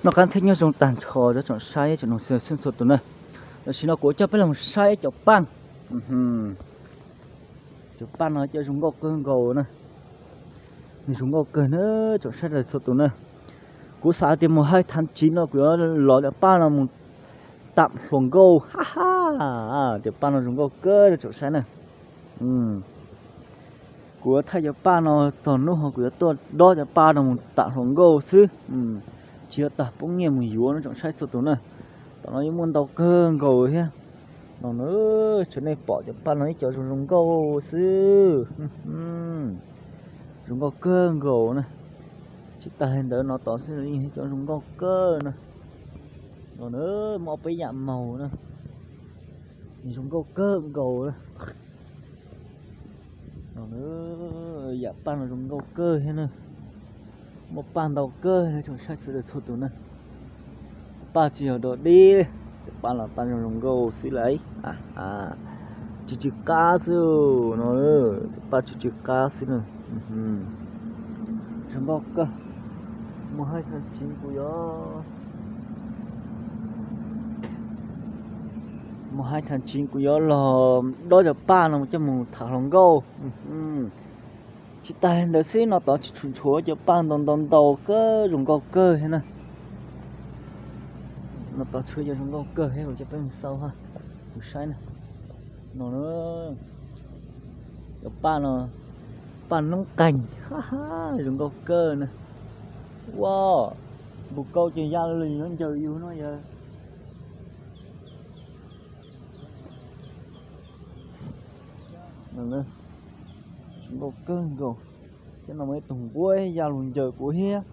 Noj qab thiab nyob zoo tag nrho cov tsoom saib tsoom mloog txhua txhua tus na. Tam sim no kuv coj peb los saib cov paj. Cov paj no cov zoo nkauj kawg nkaus na. Nws zoo nkauj kawg na, tsoom saib txhua tus na. Kuv xav tias mus hais thav tsiv no kuv yuav lov cov paj no mus tam hluas nkauj, ha ha. Cov paj no zoo nkauj kawg tsoom saib na. Kuv yuav thaij cov paj no, txog hnub ho kuv yuav tuaj dob cov paj no mus tam hluas nkauj xwb. Tsis yog tas poob nyiaj mus yuav no tsoom saib txhua tus na. Tom no yeej muaj ntau kawg nkaus thiab. No na, tsuas nej pom cov paj no ib co zoo zoo nkauj xwb. Zoo nkauj kawg nkaus na. Tsis tas li ntawd no tod xwb yeej ib co zoo nkauj kawg na. No na, muaj ob peb yam maus na. Nws zoo nkauj kawg nkaus na. No, yam paj no zoo nkauj kawg thiab na. Muaj paj ntau kawg na tsoom saib txhua txhua tus na. Paj tsis yog dog dig, cov paj los paj zoo zoo nkauj xwb lauj. Tsw tsw qab xwb no, cov paj tsw tsw qab xwb na. Zoo nkauj kawg. Mus hais thav tsiv kuv yuav, mus hais thav tsiv kuv yuav los dob cov paj no coj mus tham hluas nkauj. Tsis tas li ntawd xwb no tod tseem tshuav cov paj ntau ntau ntau kawg zoo nkauj kawg thiab na. No tod tshuav cov zoo nkauj kawg thiab kuv coj peb mus xauj ha, mus saib na. No na, cov paj no, paj noob qeeg, zoo nkauj kawg na. Ua, npus kau ces ya li yuav ncaws yus no yog. Zoo nkauj kawg nkaus. Cov no muaj ib tug nquab ya lus ncaws kuv thiab.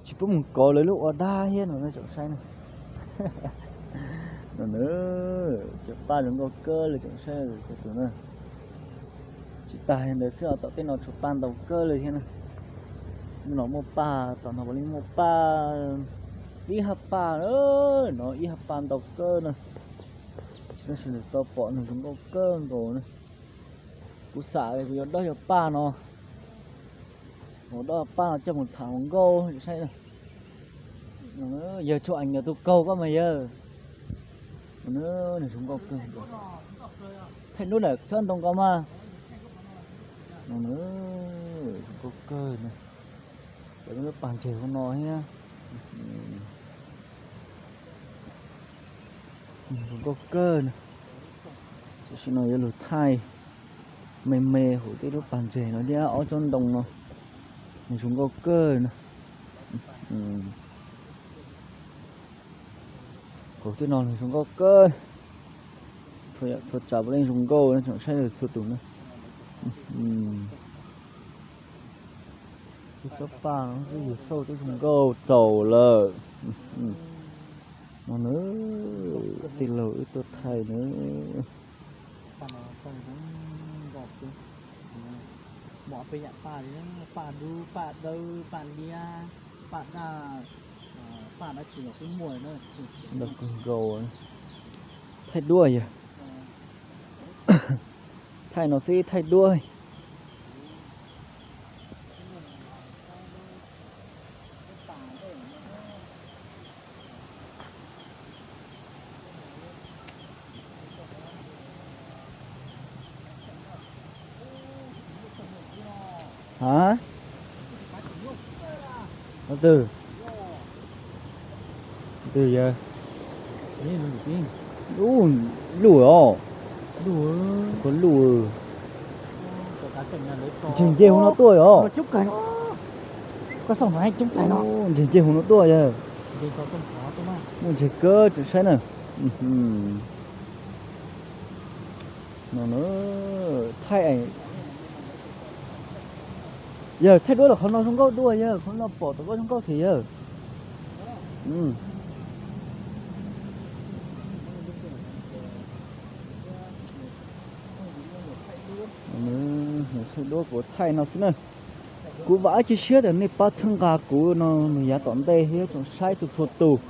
Tsis pub mus kov lawv lub ua dab thiab no tsoom saib na. No na, cov paj zoo nkauj kawg li tsoom saib txhua tus na. Tsis tas li ntawd xwb os, tom tej no tshuav paj ntau kawg li thiab na. Hnub no muaj paj, tom no puav leej muaj paj, ib hab paj, no ib hab paj ntau kawg na. Tsis tas li ntawd tau pom nws zoo nkauj kawg nkaus na. Kuv xam kuv yuav dob cov paj no, kuv dob paj no coj mus tham hluas nkauj saib na. Yawg Tshuaj Eev yog tus kaug koj mas yawg. Nws zoo nkauj kawg nkaus. Thaij duab ntawm tsob ntoo ko mas. Zoo nkauj kawg na. Cov lub pas ntseg hauv no thiab. Zoo nkauj kawg na. Tam sim no yuav lug thaij me me hauv tej lub pas ntseg no thiab ob tsob ntoo no. Nws zoo nkauj kawg na. Hauv tej no nws zoo nkauj kawg. Txhua tsav puav leej zoo nkauj na tsoom saib txhua tus na. Ib tsob paj no xwb yus xauj twb zoo nkauj txaus lawm. No na, tij laug wb tuaj thaij na. Paj no zoo nkauj kawg. Muaj peb yam paj li, paj dub, paj dawb, paj liab, paj daj, paj dab tsi los kuj muaj na. Ntau kawg nkaus. Thaij duab yog, thaij no xwb thaij duab. Hab, qhov twg? Twg yawg? Luj, luj os. Luj, luj. Ntseg ntseg hauv no tuaj os. Ntseg ntseg hauv no tuaj yawg. Muaj ntseg kawg tsoom saib na. No na, thaij, yawg thaij duab los qhov no zoo nkauj dua yawg, qhov no pom tom koj zoo nkauj thiab yawg. Thaij duab kuv thaij no xwb na. Kuv vam ib ce siab tias nej pab txhawb nqa kuv no mus yav tom ntej thiab tsoom saib txhua txhua tus.